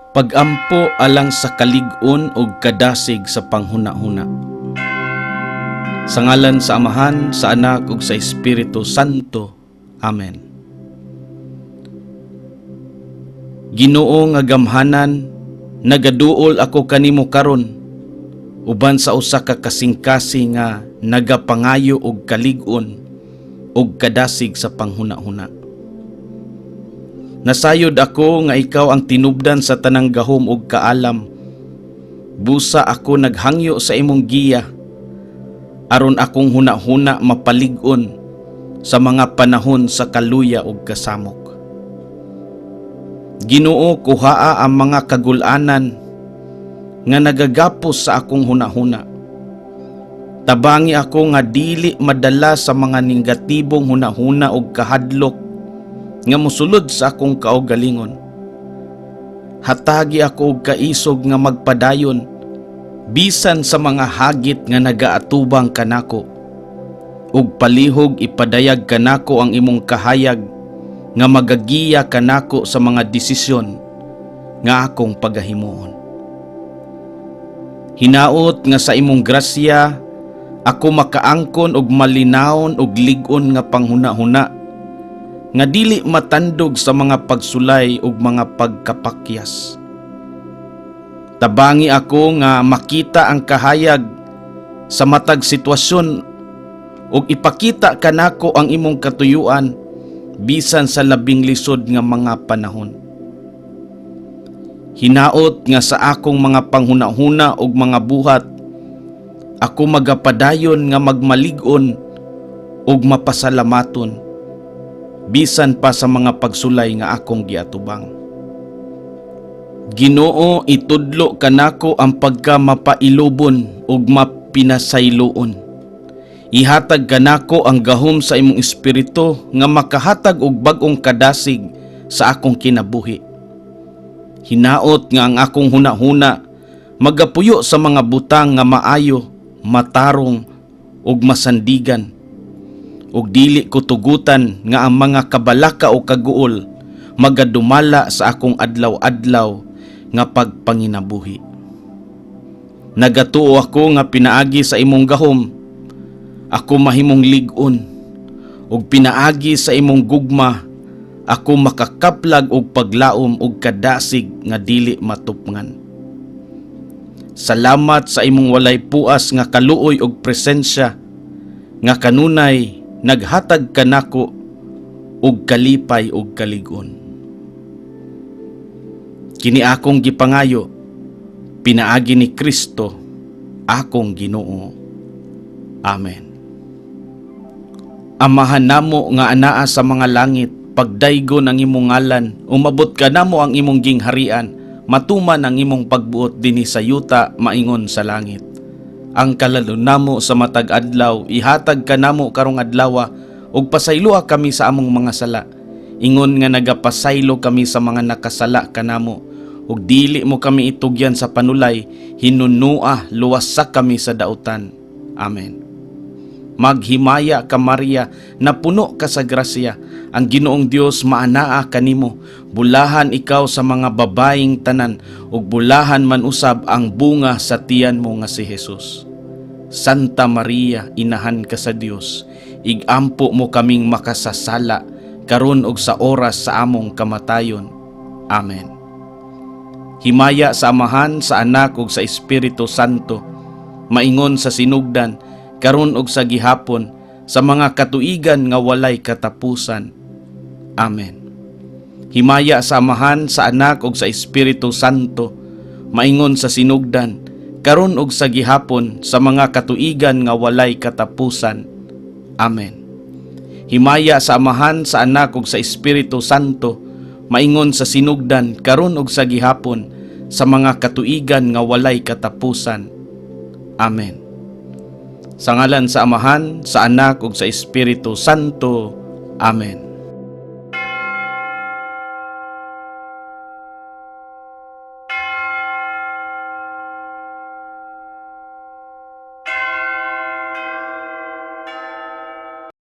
Pag-ampo alang sa kalig-on ug kadasig sa panghuna-huna. Sa ngalan sa Amahan, sa Anak ug sa Espiritu Santo. Amen. Ginoo nga gamhanan, nagaduol ako kanimo karon uban sa usa ka kasing-kasing nga nagapangayo og kalig-on ug kadasig sa panghuna-huna. Nasayod ako nga ikaw ang tinubdan sa tanang gahom ug kaalam. Busa ako naghangyo sa imong giya aron akong hunahuna mapalig-on sa mga panahon sa kaluya ug kasamok. Ginoo, kuhaa ang mga kagul-anan nga nagagapos sa akong hunahuna. Tabangi ako nga dili madala sa mga negatibong hunahuna ug kahadlok nga mosulod sa akong kaugalingon. Hatagi ako og kaisog nga magpadayon bisan sa mga hagit nga nagaatubang kanako. Ug palihog ipadayag kanako ang imong kahayag nga magagiya kanako sa mga desisyon nga akong pagahimuon. Hinaot nga sa imong grasya ako makaangkon og malinawon og lig-on nga panghuna-huna nga dili matandog sa mga pagsulay ug mga pagkapakyas. Tabangi ako nga makita ang kahayag sa matag sitwasyon ug ipakita kanako ang imong katuyuan bisan sa labing lisod nga mga panahon. Hinaot nga sa akong mga panghuna-huna ug mga buhat ako magapadayon nga magmalig-on ug mapasalamaton bisan pa sa mga pagsulay nga akong giatubang. Ginoo, itudlo kanako ang pagka mapailubon ug mapinasayloon. Ihatag kanako ang gahom sa imong espiritu nga makahatag og bag-ong kadasig sa akong kinabuhi. Hinaot nga ang akong hunahuna magapuyo sa mga butang nga maayo, matarong ug masandigan, ug dili ko tugutan nga ang mga kabalaka o kaguol magadumala sa akong adlaw-adlaw nga pagpanginabuhi. Nagatuo ako nga pinaagi sa imong gahom ako mahimong lig-on, ug pinaagi sa imong gugma ako makakaplag og paglaom ug kadasig nga dili matupngan. Salamat sa imong walay puas nga kaluoy ug presensya nga kanunay naghatag kanako og kalipay ug kalig-on. Kini akong gipangayo pinaagi ni Kristo akong Ginoo. Amen. Amahan namo nga anaa sa mga langit, pagdaygon ang imong ngalan, umabot kanamo ang imong gingharian, matuman ang imong pagbuot dinhi sa yuta maingon sa langit. Ang kalalon namo sa matag adlaw ihatag kanamo karong adlawa, ug pasayloa kami sa among mga sala ingon nga nagapasaylo kami sa mga nakasala kanamo, ug dili mo kami itugyan sa panulay, hinunua luwasa kami sa dautan. Amen. Maghimaya ka, Maria, napuno ka sa grasya. Ang Ginoong Dios maanaa kanimo. Bulahan ikaw sa mga babaeng tanan, ug bulahan man usab ang bunga sa tiyan mo nga si Jesus. Santa Maria, inahan ka sa Dios, igampo mo kaming makasasala karon ug sa oras sa among kamatayon. Amen. Himaya sa Amahan, sa Anak ug sa Espiritu Santo, maingon sa sinugdan, karon ug sa gihapon, sa mga katuigan nga walay katapusan. Amen. Himaya sa Amahan, sa Anak ug sa Espiritu Santo, maingon sa sinugdan, karon ug sa gihapon, sa mga katuigan nga walay katapusan. Amen. Himaya sa Amahan, sa Anak ug sa Espiritu Santo, maingon sa sinugdan, karon ug sa gihapon, sa mga katuigan nga walay katapusan. Amen. Sa ngalan sa Amahan, sa Anak ug sa Espiritu Santo. Amen.